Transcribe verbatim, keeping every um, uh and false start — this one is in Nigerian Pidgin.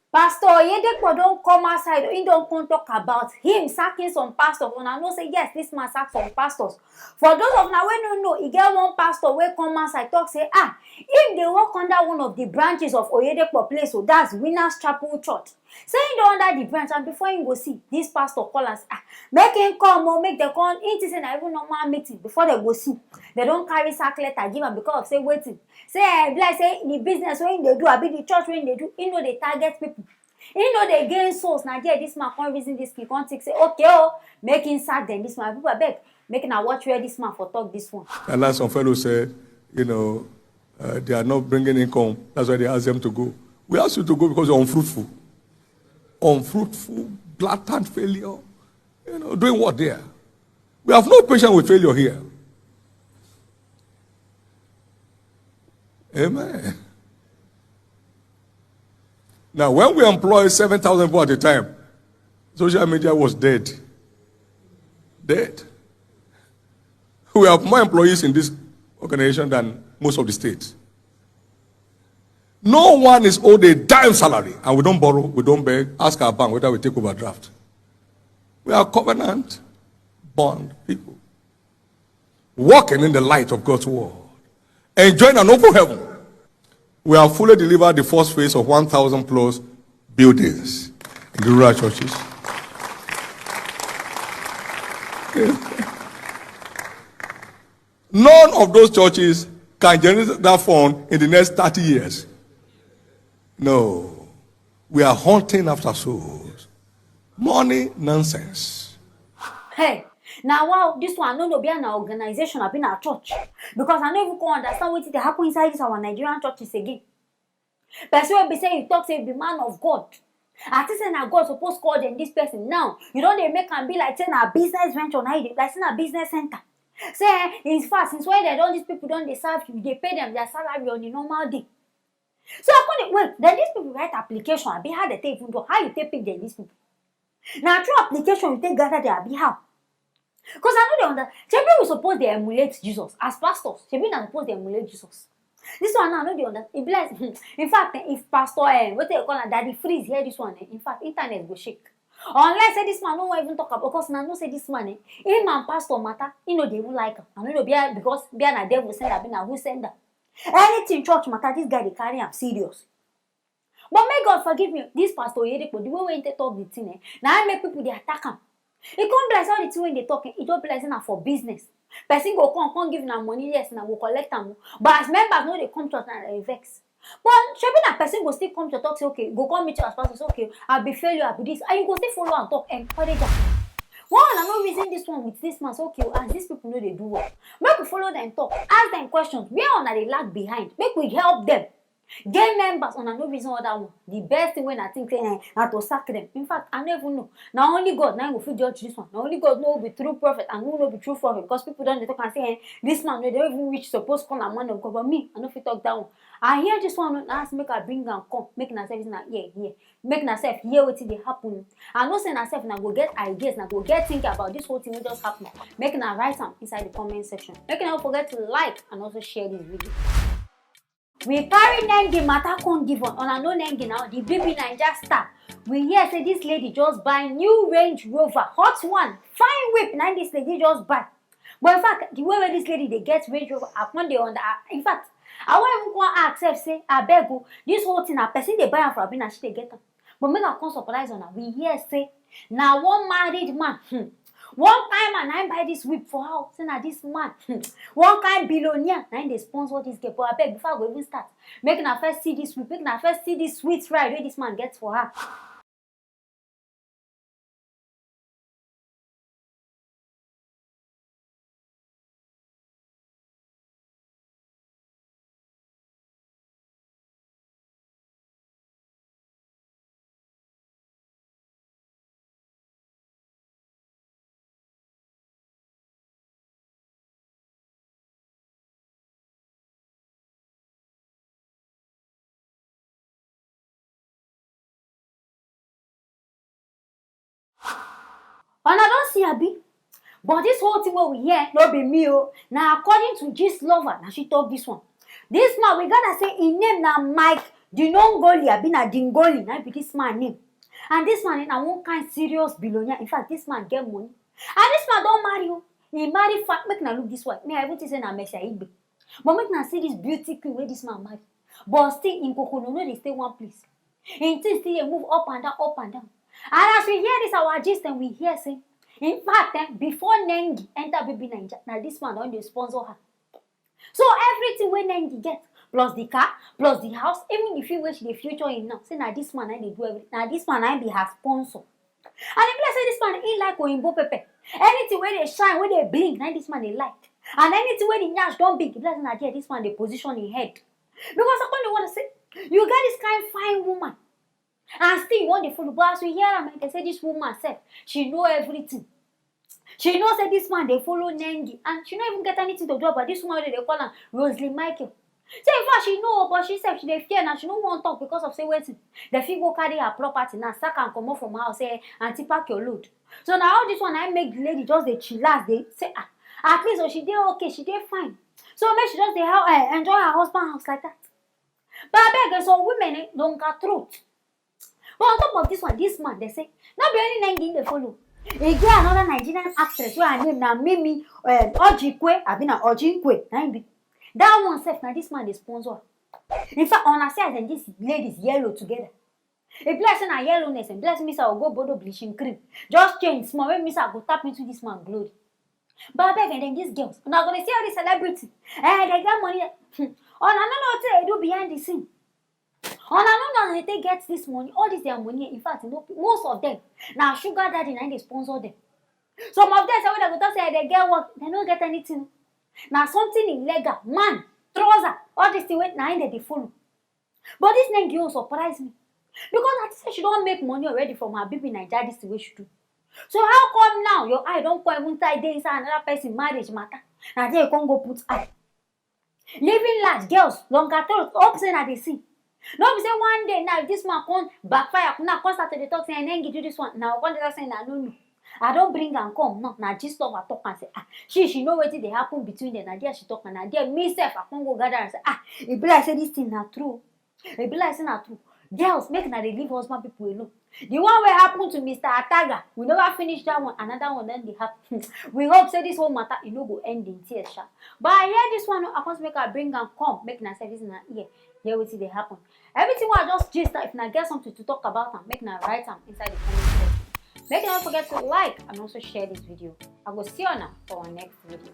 Pastor Oyedepo don come outside, he don come talk about him sacking some pastors. Una know say yes, this man sack some pastors. For those of una wey no know, e get one pastor wey come outside talk say, ah, him dey work under one of the branches of Oyedepo place, so that's Winners Chapel Church. Say him dey under the branch, and before him go see, this pastor call am say, ah, make him come o, make dem come. Him think say na even normal meeting. Before dem go see, dem don carry sack letter give am because of say wetin? Say, eh, e be like say the business wey him dey do, abi the church wey him dey do, him no dey target people. Him no dey gain souls. Na there this man come reason this thing, come think say, okay o, make him sack dem. This man, people, abeg, make una watch where this man for talk this one. And like some fellows say, you know, uh, they are not bringing income. That's why they ask them to go. We ask you to go because you're unfruitful. Unfruitful, blatant failure. You know, doing what there? We have no patience with failure here. Amen. Now, when we employ seven thousand people at a time, social media was dead. Dead. We have more employees in this organization than most of the states. No one is owed a dime salary, and we don't borrow, we don't beg. Ask our bank whether we take overdraft. We are covenant bond people, walking in the light of God's word, enjoying an open heaven. We have fully delivered the first phase of one thousand plus buildings in the rural churches. None of those churches can generate that fund in the next thirty years. No. We are hunting after souls. Money nonsense. Hey, now wow, this one no no be an organization, I been a church. Because I no even come understand wetin dey happen inside this our Nigerian churches again. Person wey be say you talk say you be man of God. I think say na God suppose call dem this person. Now, you don dey make am be like say na business venture, na you dey, like say na business center. Say, eh, in fact, since when dem don, these people don dey serve you, you dey pay dem their salary on a normal day. So I come dey, wait, then these people write application, abi how dem take even do, how you take pick dem, these people? Na through application you take gather dem, abi how? Because I no dey understand. Shebi we suppose dey emulate Jesus as pastors. Shebi na suppose dey emulate Jesus. This one now, I no dey understand. E be like, in fact, eh, if pastor, eh, wetin dem call am, Daddy Freeze, hear this one, eh, in fact, internet go shake. Unless say this man no wan even talk about, because una know say this man, eh, him and pastor matter, he no dey even like am. I no know, be because be na devil send am, be na who send am. Anything church matter, this guy dey carry am serious. But make God forgive me, this Pastor Oyedepo, the way wey he take talk the thing, eh, na him make people dey attack am. E come be like say all the thing wey he dey talk, eh, e just be like say na for business. Person go come, come give una money, yes, una go collect am o. But as members no dey come church, na dey vex. But shebi na person go still come to talk say, okay, go come meet you as pastor, say, okay, I be failure, I be this, and you go still follow am talk, encourage am. Why una no reason this one with this man? Say, okay, as these people no dey do well, make we follow dem talk, ask dem questions. Where una dey lag behind, make we help dem. Gain members, una no reason other one. The best thing wey I think say, eh, na to sack dem. In fact, I no even know. Na only God na him go fit judge this one. Na only God know who be true prophet and who no be true prophet, because people don dey talk and say, eh, this man no dey even reach suppose call am man of God. But me, I no fit talk that one. I hear this one, na ask make I bring am come, make una say this na here, here. Make una sef hear wetin dey happen. I know say na sef na go get ideas, na go get thinking about this whole thing wey just happen. Make una write am inside the comment section. Make una no forget to like and also share this video. We carry Nengi matter come give on. Una know Nengi now, the B B Naija star. We hear say this lady just buy new Range Rover, hot one, fine whip. Na this lady just buy. But in fact, the way wey this lady dey get Range Rover, I come dey under. In fact, I wan even come ask sef say, abeg o, this whole thing na person dey buy am for, abi na she dey get am? But make I come surprise una. We hear say na one married man, hmm, one kind man na him buy this whip for house. Say na this man, hmm, one kind billionaire na him dey sponsor this girl. But abeg, before I go even start, make una first see this whip, make una first see this sweet ride wey this man get for her. Una don see, abi? But this whole thing wey we hear no be me o. Na according to Gist Lover, na she talk this one. This man, we gather say him name na Mike Dinongoli, abi na Dingoli, na be this man name. And this man na one kind serious billionaire. In fact, this man get money. And this man don marry o. He marry fine. Make una look this wife. Me, I even think say na Mercy Aigbe. But make una see this beauty queen wey this man marry. But still, im kokolo no dey stay one place. Im things still dey move up and down, up and down. And as we hear this our gist, and we hear say, in fact, eh, before Nengi enter Baby Naija, na this man don dey sponsor her. So everything wey Nengi get, plus the car, plus the house, even the field wey she dey future in now, say na this man na dey do everything. Na this man na be her sponsor. And e be like say this man, he like oyinbo pepper. Anything wey dey shine, wey dey blink, na this man dey like. And anything wey the nyash don big, e be like say na there this man dey position him head. Because I come dey wonder say, you get this kind fine woman, and still you wan dey follow. But as we hear am, eh, dem say this woman sef, she know everything. She know say this man dey follow Nengi, and she no even get anything to do about this woman wey dem dey call am Rosalie Michael. Say in fact she know, but she sef, she dey fear, na she no wan talk because of say wetin, dem fit go carry her property now, sack am comot from her house, say, "Aunty, pack your load." So na all this one na im make the lady just dey chillax, dey say, "Ah, at least o, she dey okay, she dey fine." So make she just dey how, eh, enjoy her husband house like that. But abeg, eh, some women, eh, longer throat. But on top of this one, this man, dem say, no be only Nengi dey follow. E get another Nigerian actress wey her name na Mimi, um, Ojikwe, abi na Ojinkwe, na im be. That one sef, na this man dey sponsor her. In fact, una see as dem, these ladies yellow together. E be like say na yellowness, e be like say Mister Ogobodo bleaching cream just change small, wey Mister go tap into this man glory. But abeg, and then these girls, una go dey see all these celebrity, eh, dem get money. Hmm. Una no know wetin dem do behind the scene. Una no know as dem take get this money, all this their money. In fact, you know, most of them na sugar daddy na im dey sponsor them. Some of them say when dem go talk say dem get work, dem no get anything. Na something illegal, man, trouser, all this thing wey na im dem dey follow. But this Nengi own surprise me, because I think say she don make money already from her Baby Naija, this thing wey she do. So how come now your eye don come even tie dey inside another person marriage matter? Na there you come go put eye. Living large, girls, longer throat, hope say na dey see. No be say one day now, if this man come backfire, now come start to dey talk say, "Nengi do this one," now come dey talk say, "Na no, no." I don bring am come now. Na gist lover talk am say, ah, she, she know wetin dey happen between them. Na there she talk am. Na there me sef, I come go gather and say, ah, e be like say this thing na true. E be like say na true. Girls, make una dey leave husband people alone. The one wey happen to Mister Ataga, we never finish that one. Another one don dey happen. We hope say this whole matter, e no go end in tears, sha. But I hear this one, I come make I bring am come, make una service una ear, hear wetin dey happen. Everything wey I just gist, if una get something to talk about am, make una write am inside the comment section. Make una no forget to like and also share this video. I go see una for our next video.